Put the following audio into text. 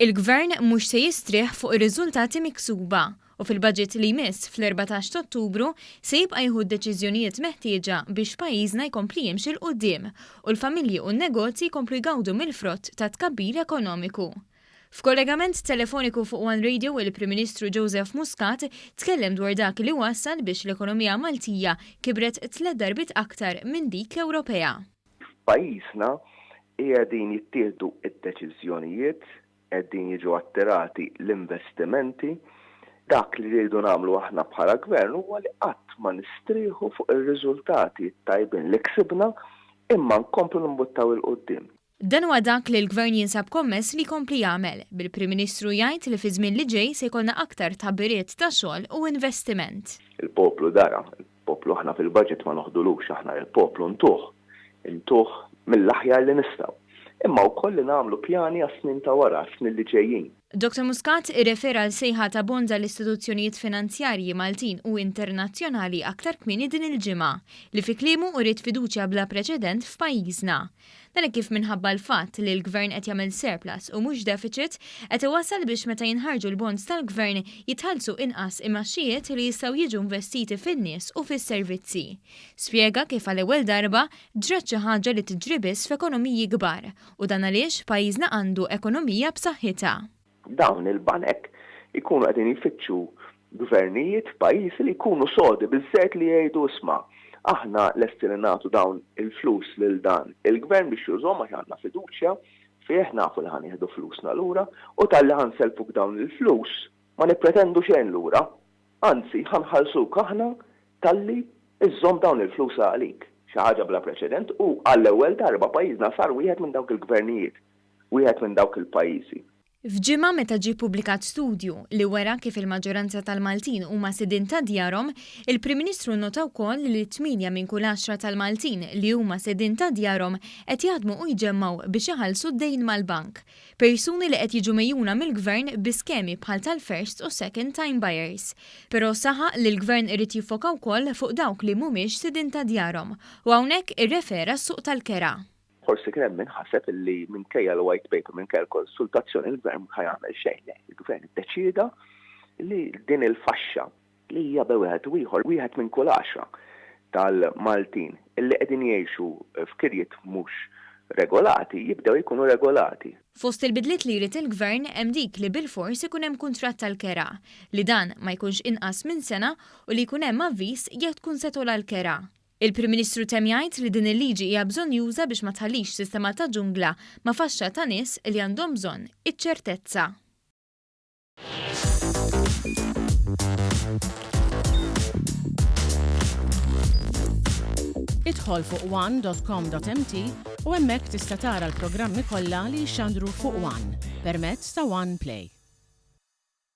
Il-Gvern mhux se jistrieħ fuq ir-riżultati miksuba u fil-budget li jmiss fl-14 ta' Ottubru se jibqa' jieħu d-deċiżjonijiet meħtieġa biex pajjiżna jkompli jimxi 'l quddiem u l-familji u n-negozji jkomplu jgawdu mill-frott tat-tkabbir ekonomiku. F'kollegament telefoniku fuq One Radio il-Prim Ministru Joseph Muscat tkellem dwar dak li wassal biex l-ekonomija Maltija kibret tlett darbiet aktar minn dik Ewropea. F'pajjiżna qiegħdin jittieħdu d-deċiżjonijiet, qegħdin jiġu attirati l-investimenti. Dak li rridu nagħmlu aħna bħala Gvern huwa li qatt ma nistrieħu fuq ir-riżultati t-tajbin li ksibna imma nkomplu nimbuttaw 'il quddiem. Dan huwa dak li l-Gvern jinsab kommess li jkompli jagħmel, bil-Prim Ministru jgħid li fiż-żmien li ġej se jkollna aktar tħabbiriet ta' xogħol u investiment. Il-poplu dara, Poplu aħna fil-budget ma noħdulux, aħna lill-poplu ntuh, intuh mill-aħjar li nistgħu. Imma wkoll li nagħmlu pjani għas-snin ta' wara, għas-snin li ġejjin. Dottor Muscat irrefera għal sejħa ta' bonds għall-istituzzjonijiet finanzjarji Maltin u internazzjonali aktar kmieni din il-ġimgħa, li fi kliemu uriet fiduċja bla preċedent f'pajjiżna. Dan hekk kif minħabba l-fatt li l-Gvern qed jagħmel surplus u mhux deficit, qed iwassal biex meta jinħarġu l-bonds tal-Gvern jitħallsu inqas imgħaxxijiet li jistgħu jiġu investiti fin-nies u fis-servizzi. Spjega kif għall-ewwel darba ġrat xi ħaġa li tiġri biss f'ekonomiji kbar u dan għaliex pajjiżna għandu ekonomija b'saħħitha. Dawn il-banek ikunu qegħdin jfittxu gvernijiet f'pajjiżi li jkunu sodi biżżejjed li jgħidu isma' aħna lesti li nagħtu dawn il-flus lil dan il-gvern biex jużhom għax għandna fiduċja fih, nafu li ħa nieħdu flusna lura u talli ħa nsellfuk dawn il-flus ma nippretendu xejn lura, anzi ħa nħallsuk aħna talli żżomm dawn il-flus għalik. Xi ħaġa bla preċedent u għall-ewwel darba pajjiżna sar wieħed minn dawk il-gvernijiet. wieħed minn dawk il-pajjiżi. F'ġimgħa meta ġie ppubblikat studju li wera kif il-maġġoranza tal-Maltin huma sidien ta' djarhom, il-Prim Ministru nnota wkoll li tmienja minn kull għaxra tal-Maltin li huma sidien ta' djarhom qed jaħdmu u jġemmgħu biex iħallsu d-dejn mal-bank. Persuni li qed jiġu megħjuna mill-Gvern bi skemi bħal tal-first u second time buyers. Però saħaq li l-Gvern irid jiffoka wkoll fuq dawk li mhumiex sidien ta' djarhom u hawnhekk irrefera s-suq tal-kera. Forsi kien hemm min ħaseb illi minkejja l-white paper, minkejja l-konsultazzjoni, il-Gvern mhux ħa jagħmel xejn. Le, il-Gvern iddeċieda li din il-faxxa li hija bejn wieħed u ieħor, wieħed minn kull għaxra tal-Maltin illi qegħdin jgħixu f'kirjiet mhux regolati jibdew jkunu regolati. Fost il-bidliet li jrid il-Gvern hemm dik li bilfors ikun hemm kuntratt tal-kera, li dan ma jkunx inqas minn sena u li jkun hemm avviż jekk tkun se togħla l-kera. Il-Prim Ministru temm jgħid li din il-liġi hija bżonnjuża biex ma tħallix sistema ta' ġungla ma' faxxa ta' nies li għandhom bżonn iċ-ċertezza. Idħol fuq one.com.mt u hemmhekk tista' tara l-programmi kollha li jixxandru fuq One permezz ta' One Play.